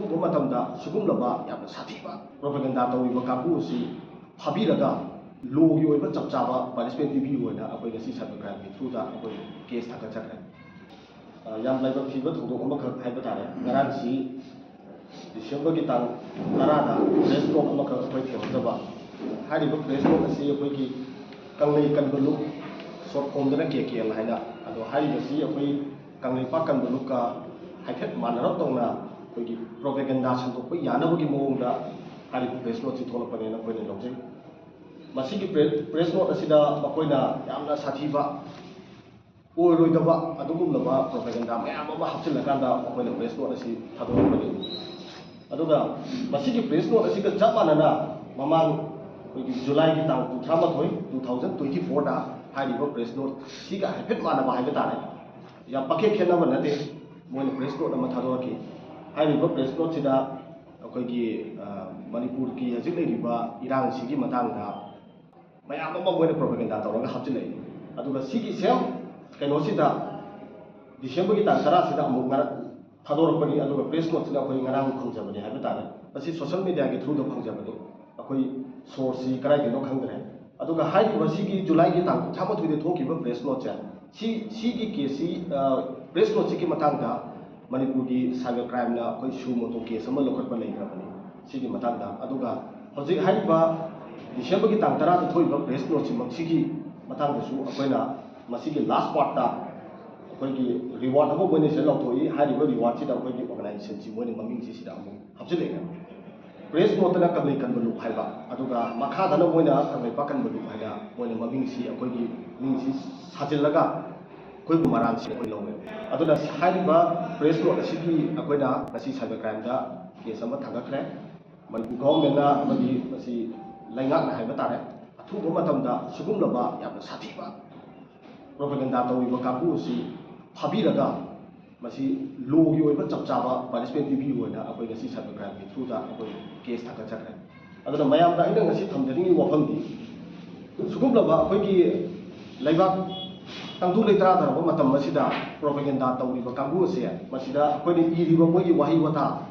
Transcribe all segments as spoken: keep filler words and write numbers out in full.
ꯇꯧꯕ ꯃꯇꯝꯗ ꯁꯤꯒꯨꯝꯂꯕ ꯌꯥꯝꯅ ꯁꯥꯊꯤꯕ propaganda ꯇꯧꯔꯤꯕ ꯀꯥꯡꯕꯨ ꯑꯁꯤ ꯐꯥꯕꯤꯔꯒ ꯂꯣꯒꯤ ꯑꯣꯏꯕ ꯆꯞ ꯆꯥꯕ ꯄꯅꯤꯁꯃꯦꯟ ꯄꯤꯕꯤꯌꯨ ꯍꯥꯏꯅ ꯑꯩꯈꯣꯏ ꯉꯁꯤ ꯁꯥꯏꯕꯔ ꯀ꯭ꯔꯥꯏꯝꯒꯤ ꯊ꯭ꯔꯨꯗ ꯑꯩꯈꯣꯏ ꯀꯦꯁ ꯊꯥꯒꯠꯆꯈ꯭ꯔꯦ꯫ ꯑ, ꯌꯥꯝ ꯂꯥꯏꯕꯛ ꯊꯤꯕ ꯊꯧꯗꯣꯛ ꯑꯃꯈꯛ ꯍꯥꯏꯕ ꯇꯥꯔꯦ꯫ ꯉꯔꯥꯡꯁꯤ ꯗꯤꯁꯦꯝꯕꯔꯒꯤ ꯇꯥꯡ ꯇꯔꯥꯗ ꯄ꯭ꯔꯦꯁ ꯅꯣꯠ ꯑꯃꯈꯛ ꯑꯩꯈꯣꯏ ꯊꯦꯡꯅꯖꯕ꯫ ꯍꯥꯏꯔꯤꯕ ꯄ꯭ꯔꯦꯁ ꯅꯣꯠ ꯑꯁꯤ ꯑꯩꯈꯣꯏꯒꯤ ꯀꯪꯂꯩ ꯀꯟꯕ ꯂꯨꯞ, ꯁꯣꯔꯠ ꯐꯣꯝꯗꯅ ꯀꯦ ꯀꯦ ꯑꯦꯜ ꯍꯥꯏꯅ, ꯑꯗꯣ ꯍꯥꯏꯔꯤꯕꯁꯤ ꯑꯩꯈꯣꯏ ꯀꯪꯂꯩꯄꯥꯛ ꯀꯟꯕ ꯂꯨꯞꯀ ꯍꯥꯏꯐꯦꯠ ꯃꯥꯟꯅꯔꯞ ꯇꯧꯅ ꯑꯩꯈꯣꯏꯒꯤ propaganda ꯁꯟꯗꯣꯛꯄ ꯌꯥꯅꯕꯒꯤ ꯃꯑꯣꯡꯗ ꯍꯥꯏꯔꯤꯕ ꯄ꯭ꯔꯦꯁ ꯅꯣꯠꯁꯤ ꯊꯣꯛꯂꯛꯄꯅꯦꯅ ꯑꯩꯈꯣꯏꯅ ꯂꯧꯖꯩ꯫ ꯃꯁꯤꯒꯤ ꯄ꯭ꯔꯦ-, ꯄ꯭ꯔꯦꯁ ꯅꯣꯠ ꯑꯁꯤꯗ ꯃꯈꯣꯏꯅ ꯌꯥꯝꯅ ꯁꯥꯊꯤꯕ, ꯑꯣꯏꯔꯣꯏꯗꯕ ꯑꯗꯨꯒꯨꯝꯂꯕ propaganda ꯃꯌꯥꯝ ꯑꯃ ꯍꯥꯞꯆꯤꯜꯂꯀꯥꯟꯗ ꯃꯈꯣꯏꯅ ꯄ꯭ꯔꯦꯁ ꯅꯣꯠ ꯑꯁꯤ ꯊꯥꯗꯣꯔꯛꯄꯅꯤ꯫ ꯑꯗꯨꯒ ꯃꯁꯤꯒꯤ ꯄ꯭ꯔꯦꯁ ꯅꯣꯠ ꯑꯁꯤꯒ ꯆꯞ ꯃꯥꯟꯅꯅ ꯃꯃꯥꯡ ꯑꯩꯈꯣꯏꯒꯤ ꯖꯨꯂꯥꯏꯒꯤ ꯇꯥꯡ ꯀꯨꯟꯊ꯭ꯔꯥ ꯃꯥꯊꯣꯏ, two thousand twenty fourꯗ ꯍꯥꯏꯔꯤꯕ ꯄ꯭ꯔꯦꯁ ꯅꯣꯠ ꯁꯤꯒ ꯍꯥꯏꯐꯦꯠ ꯃꯥꯟꯅꯕ ꯍꯥꯏꯕ ꯇꯥꯔꯦ꯫ ꯌꯥꯝ ꯄꯥꯛꯈꯦ ꯈꯦꯠꯅꯕ ꯅꯠꯇꯦ꯫ ꯃꯣꯏꯅ ꯄ꯭ꯔꯦꯁ ꯅꯣꯠ ꯑꯃ ꯊꯥꯗꯣꯔꯛꯈꯤ꯫ ꯍꯥꯏꯔꯤꯕ ꯄ꯭ꯔꯦꯁ ꯅꯣꯠꯁꯤꯗ ꯑꯩꯈꯣꯏꯒꯤ, ꯑ, ꯃꯅꯤꯄꯨꯔꯒꯤ ꯍꯧꯖꯤꯛ ꯂꯩꯔꯤꯕ ꯏꯔꯥꯡꯁꯤꯒꯤ ꯃꯇꯥꯡꯗ ꯃꯌꯥꯝ ꯑꯃ ꯃꯣꯏꯅ propaganda ꯇꯧꯔꯒ ꯍꯥꯞꯆꯤꯜꯂꯛꯏ꯫ ꯑꯗꯨꯒ ꯁꯤꯒꯤ ꯁꯦꯝ ꯀꯩꯅꯣꯁꯤꯗ ꯗꯤꯁꯦꯝꯕꯔꯒꯤ ꯇꯥꯡ ꯇꯔꯥꯁꯤꯗ ꯑꯃꯨꯛ ꯉꯔꯥꯡ ꯊꯥꯗꯣꯔꯛꯄꯅꯤ, ꯑꯗꯨꯒ ꯄ꯭ꯔꯦꯁ ꯅꯣꯠꯁꯤꯅ ꯑꯩꯈꯣꯏ ꯉꯔꯥꯡ ꯐꯪꯖꯕꯅꯤ ꯍꯥꯏꯕ ꯇꯥꯔꯦ꯫ ꯃꯁꯤ ꯁꯣꯁꯦꯜ ꯃꯦꯗꯤꯌꯥꯒꯤ ꯊ꯭ꯔꯨꯗ ꯐꯪꯖꯕꯅꯤ꯫ ꯑꯩꯈꯣꯏ ꯁꯣꯔꯁꯁꯤ ꯀꯗꯥꯏꯗꯩꯅꯣ ꯈꯪꯗ꯭ꯔꯦ꯫ ꯑꯗꯨꯒ ꯍꯥꯏꯔꯤꯕ ꯁꯤꯒꯤ ꯖꯨꯂꯥꯏꯒꯤ ꯇꯥꯡ ꯀꯨꯟꯊ꯭ꯔꯥ ꯃꯥꯊꯣꯏꯗ ꯊꯣꯛꯈꯤꯕ ꯄ꯭ꯔꯦꯁ ꯅꯣꯠꯁꯦ, ꯁꯤ, ꯁꯤꯒꯤ ꯀꯦꯁꯁꯤ, ꯑ, ꯄ꯭ꯔꯦꯁ ꯅꯣꯠꯁꯤꯒꯤ ꯃꯇꯥꯡꯗ ꯃꯅꯤꯄꯨꯔꯒꯤ ꯁꯥꯏꯕꯔ ꯀ꯭ꯔꯥꯏꯝꯅ ꯑꯩꯈꯣꯏ ꯁꯨ ꯃꯣꯇꯣ ꯀꯦꯁ ꯑꯃ ꯂꯧꯈꯠꯄ ꯂꯩꯈ꯭ꯔꯕꯅꯤ ꯁꯤꯒꯤ ꯃꯇꯥꯡꯗ꯫ ꯑꯗꯨꯒ ꯍꯧꯖꯤꯛ ꯍꯥꯏꯔꯤꯕ ꯗꯤꯁꯦꯝꯕꯔꯒꯤ ꯇꯥꯡ ꯇꯔꯥꯗ ꯊꯣꯛꯏꯕ ꯄ꯭ꯔꯦꯁ ꯅꯣꯠꯁꯤꯃꯛ ꯁꯤꯒꯤ ꯃꯇꯥꯡꯗꯁꯨ ꯑꯩꯈꯣꯏꯅ ꯃꯁꯤꯒꯤ ꯂꯥꯁ ꯄꯥꯔꯠꯇ ꯑꯩꯈꯣꯏꯒꯤ ꯔꯤꯋꯥꯔꯗ ꯑꯃ ꯃꯣꯏꯅ ꯁꯤꯗ ꯂꯥꯎꯊꯣꯛꯏ꯫ ꯍꯥꯏꯔꯤꯕ ꯔꯤꯋꯥꯔꯗꯁꯤꯗ ꯑꯩꯈꯣꯏꯒꯤ ꯑꯣꯔꯒꯅꯥꯏꯖꯦꯁꯟꯁꯤ ꯃꯣꯏꯅ ꯃꯃꯤꯡꯁꯤ ꯁꯤꯗ ꯑꯃꯨꯛ ꯍꯥꯞꯆꯤꯜꯂꯛꯑꯦ꯫ ꯄ꯭ꯔꯦꯁ ꯅꯣꯠꯇꯅ ꯀꯪꯂꯩ ꯀꯟꯕ ꯂꯨꯞ ꯍꯥꯏꯕ, ꯑꯗꯨꯒ ꯃꯈꯥꯗꯅ ꯃꯣꯏꯅ ꯀꯪꯂꯩꯄꯥꯛ ꯀꯟꯕ ꯂꯨꯞ ꯍꯥꯏꯅ ꯃꯣꯏꯅ ꯃꯃꯤꯡꯁꯤ, ꯑꯩꯈꯣꯏꯒꯤ ꯃꯤꯡꯁꯤ ꯁꯥꯖꯤꯜꯂꯒ ꯑꯩꯈꯣꯏꯕꯨ ꯃꯔꯥꯟꯁꯤ ꯑꯩꯈꯣꯏ ꯂꯧꯋꯦ꯫ ꯑꯗꯨꯅ ꯍꯥꯏꯔꯤꯕ ꯄ꯭ꯔꯦꯁ ꯅꯣꯠ ꯑꯁꯤꯒꯤ ꯑꯩꯈꯣꯏꯅ ꯉꯁꯤ ꯁꯥꯏꯕꯔ ꯀ꯭ꯔꯥꯏꯝꯗ ꯀꯦꯁ ꯑꯃ ꯊꯥꯡꯒꯠꯈ꯭ꯔꯦ꯫ ꯃꯅꯤꯄꯨꯔ ꯒꯚꯔꯟꯃꯦꯟꯅ ꯑꯃꯗꯤ ꯃꯁꯤ ꯂꯩꯉꯥꯛꯅ ꯍꯥꯏꯕ ꯇꯥꯔꯦ, ꯑꯊꯨꯕ ꯃꯇꯝꯗ ꯁꯤꯒꯨꯝꯂꯕ ꯌꯥꯝꯅ ꯁꯥꯊꯤꯕ propaganda ꯇꯧꯔꯤꯕ ꯀꯥꯡꯕꯨ ꯑꯁꯤ ꯐꯥꯕꯤꯔꯒ ꯃꯁꯤ ꯂꯣꯒꯤ ꯑꯣꯏꯕ ꯆꯞ ꯆꯥꯕ ꯄꯅꯤꯁꯃꯦꯟ ꯄꯤꯕꯤꯌꯨ ꯍꯥꯏꯅ ꯑꯩꯈꯣꯏ ꯉꯁꯤ ꯁꯥꯏꯕꯔ ꯀ꯭ꯔꯥꯏꯝꯒꯤ ꯊ꯭ꯔꯨꯗ ꯑꯩꯈꯣꯏ ꯀꯦꯁ ꯊꯥꯒꯠꯆꯈ꯭ꯔꯦ꯫ ꯑꯗꯨꯅ ꯃꯌꯥꯝꯗ ꯑꯩꯅ ꯉꯁꯤ ꯊꯝꯖꯅꯤꯡꯉꯤ ꯋꯥꯐꯝꯗꯤ, ꯁꯤꯒꯨꯝꯂꯕ ꯑꯩꯈꯣꯏꯒꯤ ꯂꯩꯕꯥꯛ ꯇꯪꯗꯨ ꯂꯩꯇꯥꯗꯔꯕ ꯃꯇꯝ ꯑꯁꯤꯗ propaganda ꯇꯧꯔꯤꯕ ꯀꯥꯡꯕꯨ ꯑꯁꯦ, ꯃꯁꯤꯗ ꯑꯩꯈꯣꯏꯅ ꯏꯔꯤꯕ ꯃꯣꯏꯒꯤ ꯋꯥꯍꯩ ꯋꯥꯇꯥ,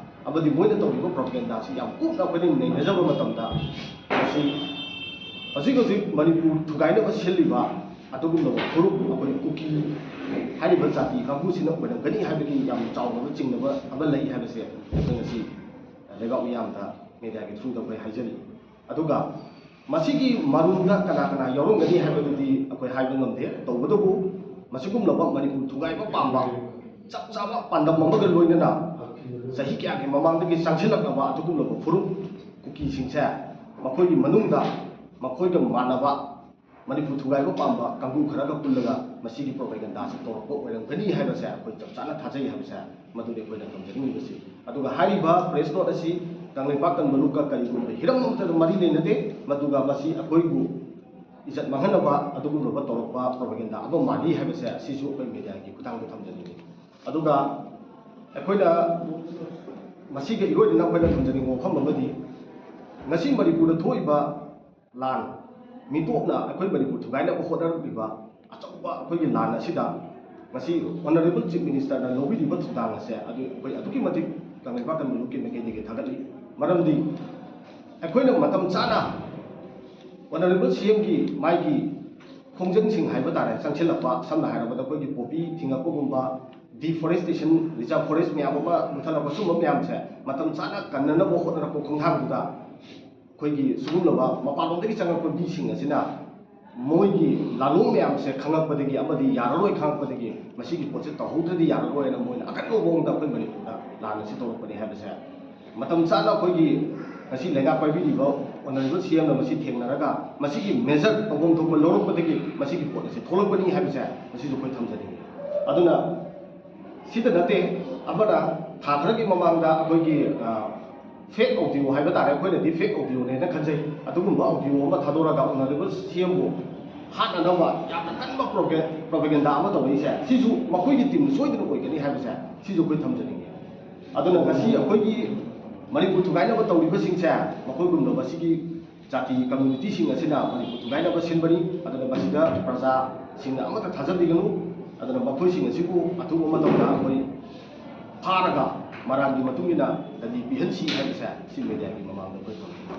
ꯑꯃꯗꯤ ꯃꯣꯏꯅ ꯇꯧꯔꯤꯕ ꯄ꯭ꯔꯣꯄꯒꯦꯟꯗꯥꯁꯤ ꯌꯥꯝ ꯀꯨꯞꯅ ꯑꯩꯈꯣꯏꯅ ꯅꯩꯅꯖꯕ ꯃꯇꯝꯗ, ꯃꯁꯤ ꯍꯧꯖꯤꯛ ꯍꯧꯖꯤꯛ ꯃꯅꯤꯄꯨꯔ ꯊꯨꯒꯥꯏꯅꯕ ꯁꯤꯜꯂꯤꯕ ꯑꯗꯨꯒꯨꯝꯂꯕ ꯐꯨꯔꯨꯞ, ꯑꯩꯈꯣꯏ ꯀꯨꯀꯤ ꯍꯥꯏꯔꯤꯕ ꯖꯥꯇꯤ ꯀꯥꯡꯕꯨꯁꯤꯅ ꯑꯣꯏꯔꯝꯒꯅꯤ ꯍꯥꯏꯕꯒꯤ ꯌꯥꯝ ꯆꯥꯎꯔꯕ ꯆꯤꯡꯅꯕ ꯑꯃ ꯂꯩ ꯍꯥꯏꯕꯁꯦ ꯑꯩꯈꯣꯏ ꯉꯁꯤ ꯂꯩꯕꯥꯛ ꯃꯤꯌꯥꯝꯗ ꯃꯦꯗꯤꯌꯥꯒꯤ ꯊ꯭ꯔꯨꯗ ꯑꯩꯈꯣꯏ ꯍꯥꯏꯖꯔꯤ꯫ ꯑꯗꯨꯒ ꯃꯁꯤꯒꯤ ꯃꯔꯨꯝꯗ ꯀꯅꯥ ꯀꯅꯥ ꯌꯥꯎꯔꯝꯒꯅꯤ ꯍꯥꯏꯕꯗꯨꯗꯤ ꯑꯩꯈꯣꯏ ꯍꯥꯏꯕ ꯉꯝꯗꯦ꯫ ꯇꯧꯕꯇꯕꯨ ꯃꯁꯤꯒꯨꯝꯂꯕ ꯃꯅꯤꯄꯨꯔ ꯊꯨꯒꯥꯏꯕ ꯄꯥꯝꯕ ꯆꯞ ꯆꯥꯕ ꯄꯥꯟꯗꯝ ꯑꯃꯒ ꯂꯣꯏꯅꯅ ꯆꯍꯤ ꯀꯌꯥꯒꯤ ꯃꯃꯥꯡꯗꯒꯤ ꯆꯪꯁꯤꯜꯂꯛꯂꯕ ꯑꯗꯨꯒꯨꯝꯂꯕ ꯐꯨꯔꯨꯞ ꯀꯨꯀꯤꯁꯤꯡꯁꯦ ꯃꯈꯣꯏꯒꯤ ꯃꯅꯨꯡꯗ ꯃꯈꯣꯏꯒ ꯃꯥꯟꯅꯕ ꯃꯅꯤꯄꯨꯔ ꯊꯨꯒꯥꯏꯕ ꯄꯥꯝꯕ ꯀꯥꯡꯕꯨ ꯈꯔꯒ ꯄꯨꯜꯂꯒ ꯃꯁꯤꯒꯤ ꯄ꯭ꯔꯣꯄꯒꯦꯟꯗꯥꯁꯤ ꯇꯧꯔꯛꯄ ꯑꯣꯏꯔꯝꯒꯅꯤ ꯍꯥꯏꯕꯁꯦ ꯑꯩꯈꯣꯏ ꯆꯞ ꯆꯥꯅ ꯊꯥꯖꯩ ꯍꯥꯏꯕꯁꯦ ꯃꯗꯨꯗꯤ ꯑꯩꯈꯣꯏꯅ ꯊꯝꯖꯅꯤꯡꯉꯤꯕꯁꯤ꯫ ꯑꯗꯨꯒ ꯍꯥꯏꯔꯤꯕ ꯄ꯭ꯔꯦꯁ ꯅꯣꯠ ꯑꯁꯤ ꯀꯪꯂꯩꯄꯥꯛ ꯀꯪꯕꯂꯨꯞꯀ ꯀꯔꯤꯒꯨꯝꯕ ꯍꯤꯔꯝ ꯑꯃꯠꯇꯗ ꯃꯔꯤ ꯂꯩꯅꯗꯦ꯫ ꯃꯗꯨꯒ ꯃꯁꯤ ꯑꯩꯈꯣꯏꯕꯨ ꯏꯖꯠ ꯃꯥꯡꯍꯟꯅꯕ ꯑꯗꯨꯒꯨꯝꯂꯕ ꯇꯧꯔꯛꯄ ꯄ꯭ꯔꯣꯄꯒꯦꯟꯗꯥ ꯑꯃ ꯃꯥꯜꯂꯤ ꯍꯥꯏꯕꯁꯦ ꯁꯤꯁꯨ ꯑꯩꯈꯣꯏ ꯃꯦꯗꯤꯌꯥꯒꯤ ꯈꯨꯠꯊꯥꯡꯗ ꯊꯝꯖꯅꯤꯡꯉꯤ꯫ ꯑꯗꯨꯒ ꯑꯩꯈꯣꯏꯅ ꯃꯁꯤꯒ ꯏꯔꯣꯏꯅꯅ ꯑꯩꯈꯣꯏꯅ ꯊꯝꯖꯅꯤꯡꯕ ꯋꯥꯐꯝ ꯑꯃꯗꯤ ꯉꯁꯤ ꯃꯅꯤꯄꯨꯔꯗ ꯊꯣꯛꯏꯕ ꯂꯥꯟ, ꯃꯤꯇꯣꯞꯅ ꯑꯩꯈꯣꯏ ꯃꯅꯤꯄꯨꯔ ꯊꯨꯒꯥꯏꯅꯕ ꯍꯣꯠꯅꯔꯛꯂꯤꯕ ꯑꯆꯧꯕ ꯑꯩꯈꯣꯏꯒꯤ ꯂꯥꯟ ꯑꯁꯤꯗ ꯉꯁꯤ ꯑꯣꯅꯔꯦꯕꯜ ꯆꯤꯐ ꯃꯤꯅꯤꯁꯇꯔꯅ ꯂꯧꯕꯤꯔꯤꯕ ꯊꯧꯗꯥꯡ ꯑꯁꯦ ꯑꯗꯨ ꯑꯩꯈꯣꯏ ꯑꯗꯨꯛꯀꯤ ꯃꯇꯤꯛ ꯀꯪꯂꯩꯄꯥꯛ ꯀꯪꯕꯂꯨꯞꯀꯤ ꯃꯥꯏꯀꯩꯗꯒꯤ ꯊꯥꯒꯠꯂꯤ꯫ ꯃꯔꯝꯗꯤ ꯑꯩꯈꯣꯏꯅ ꯃꯇꯝ ꯆꯥꯅ ꯑꯣꯅꯔꯦꯕꯜ ꯁꯤ ꯑꯦꯝꯒꯤ ꯃꯥꯒꯤ ꯈꯣꯡꯖꯪꯁꯤꯡ ꯍꯥꯏꯕ ꯇꯥꯔꯦ, ꯆꯪꯁꯤꯜꯂꯛꯄ, ꯁꯝꯅ ꯍꯥꯏꯔꯕꯗ ꯑꯩꯈꯣꯏꯒꯤ ꯄꯣꯄꯤ ꯊꯤꯡꯉꯛꯄꯒꯨꯝꯕ, ꯗꯤꯐꯣꯔꯦꯁꯇꯦꯁꯟ, ꯔꯤꯖꯥꯔꯚ ꯐꯣꯔꯦꯁ ꯃꯌꯥꯝ ꯑꯃ ꯃꯨꯊꯠꯂꯛꯄ, ꯁꯨꯝꯕ ꯃꯌꯥꯝꯁꯦ ꯃꯇꯝ ꯆꯥꯅ ꯀꯟꯅꯅꯕ ꯍꯣꯠꯅꯔꯛꯄ ꯈꯣꯡꯊꯥꯡꯗꯨꯗ ꯑꯩꯈꯣꯏꯒꯤ ꯁꯤꯒꯨꯝꯂꯕ ꯃꯄꯥꯟꯂꯣꯝꯗꯒꯤ ꯆꯪꯉꯛꯄ ꯃꯤꯁꯤꯡ ꯑꯁꯤꯅ ꯃꯣꯏꯒꯤ ꯂꯥꯂꯣꯡ ꯃꯌꯥꯝꯁꯦ ꯈꯪꯉꯛꯄꯗꯒꯤ ꯑꯃꯗꯤ ꯌꯥꯔꯔꯣꯏ ꯈꯪꯉꯛꯄꯗꯒꯤ ꯃꯁꯤꯒꯤ ꯄꯣꯠꯁꯦ ꯇꯧꯍꯧꯗ꯭ꯔꯗꯤ ꯌꯥꯔꯔꯣꯏꯅ ꯃꯣꯏꯅ ꯑꯀꯟꯕ ꯃꯑꯣꯡꯗ ꯑꯩꯈꯣꯏ ꯃꯅꯤꯄꯨꯔꯗ ꯂꯥꯟ ꯑꯁꯤ ꯇꯧꯔꯛꯄꯅꯤ ꯍꯥꯏꯕꯁꯦ ꯃꯇꯝ ꯆꯥꯅ ꯑꯩꯈꯣꯏꯒꯤ ꯉꯁꯤ ꯂꯩꯉꯥꯛ ꯄꯥꯏꯕꯤꯔꯤꯕ ꯑꯣꯅꯔꯦꯕꯜ ꯁꯤ ꯑꯦꯝꯅ ꯃꯁꯤ ꯊꯦꯡꯅꯔꯒ ꯃꯁꯤꯒꯤ ꯃꯦꯖꯔ ꯇꯧꯐꯝ ꯊꯣꯛꯄ ꯂꯧꯔꯛꯄꯗꯒꯤ ꯃꯁꯤꯒꯤ ꯄꯣꯠ ꯑꯁꯤ ꯊꯣꯛꯂꯛꯄꯅꯤ ꯍꯥꯏꯕꯁꯦ ꯃꯁꯤꯁꯨ ꯑꯩꯈꯣꯏ ꯊꯝꯖꯅꯤꯡꯉꯤ꯫ ꯑꯗꯨꯅ ꯁꯤꯗ ꯅꯠꯇꯦ, ꯑꯃꯅ ꯊꯥ ꯈꯔꯒꯤ ꯃꯃꯥꯡꯗ ꯑꯩꯈꯣꯏꯒꯤ, ꯑ, ꯐꯦꯛ ꯑꯣꯗꯤꯑꯣ ꯍꯥꯏꯕ ꯇꯥꯔꯦ, ꯑꯩꯈꯣꯏꯅꯗꯤ ꯐꯦꯛ ꯑꯣꯗꯤꯑꯣꯅꯦꯅ ꯈꯟꯖꯩ꯫ ꯑꯗꯨꯒꯨꯝꯕ ꯑꯣꯗꯤꯑꯣ ꯑꯃ ꯊꯥꯗꯣꯔꯒ ꯑꯣꯅꯔꯦꯕꯜ ꯁꯤ ꯑꯦꯝꯕꯨ ꯍꯥꯠꯅꯅꯕ ꯌꯥꯝꯅ ꯀꯟꯕ ꯄ꯭ꯔꯣꯄꯦ-, ꯄ꯭ꯔꯣꯄꯦꯒꯦꯟꯗꯥ ꯑꯃ ꯇꯧꯔꯛꯏꯁꯦ, ꯁꯤꯁꯨ ꯃꯈꯣꯏꯒꯤ ꯇꯤꯝ ꯁꯣꯏꯗꯅ ꯑꯣꯏꯒꯅꯤ ꯍꯥꯏꯕꯁꯦ ꯁꯤꯁꯨ ꯑꯩꯈꯣꯏ ꯊꯝꯖꯅꯤꯡꯉꯤ꯫ ꯑꯗꯨꯅ ꯉꯁꯤ ꯑꯩꯈꯣꯏꯒꯤ ꯃꯅꯤꯄꯨꯔ ꯊꯨꯒꯥꯏꯅꯕ ꯇꯧꯔꯤꯕꯁꯤꯡꯁꯦ ꯃꯈꯣꯏꯒꯨꯝꯂꯕ ꯁꯤꯒꯤ ꯖꯥꯇꯤ ꯀꯝꯃ꯭ꯌꯨꯅꯤꯇꯤꯁꯤꯡ ꯑꯁꯤꯅ ꯃꯅꯤꯄꯨꯔ ꯊꯨꯒꯥꯏꯅꯕ ꯁꯤꯟꯕꯅꯤ꯫ ꯑꯗꯨꯅ ꯃꯁꯤꯗ ꯄ꯭ꯔꯖꯥꯁꯤꯡꯅ ꯑꯃꯠꯇ ꯊꯥꯖꯕꯤꯒꯅꯨ꯫ ꯑꯗꯨꯅ ꯃꯈꯣꯏꯁꯤꯡ ꯑꯁꯤꯕꯨ ꯑꯊꯨꯕ ꯃꯇꯝꯗ ꯑꯩꯈꯣꯏ ꯐꯥꯔꯒ ꯃꯔꯥꯜꯒꯤ ꯃꯇꯨꯡ ꯏꯟꯅ ꯀꯔꯤ ꯄꯤꯍꯟꯁꯤ ꯍꯥꯏꯕꯁꯦ ꯁꯤ ꯃꯦꯗꯤꯌꯥꯒꯤ ꯃꯃꯥꯡꯗ ꯑꯩꯈꯣꯏ ꯊꯝꯖꯒꯦ꯫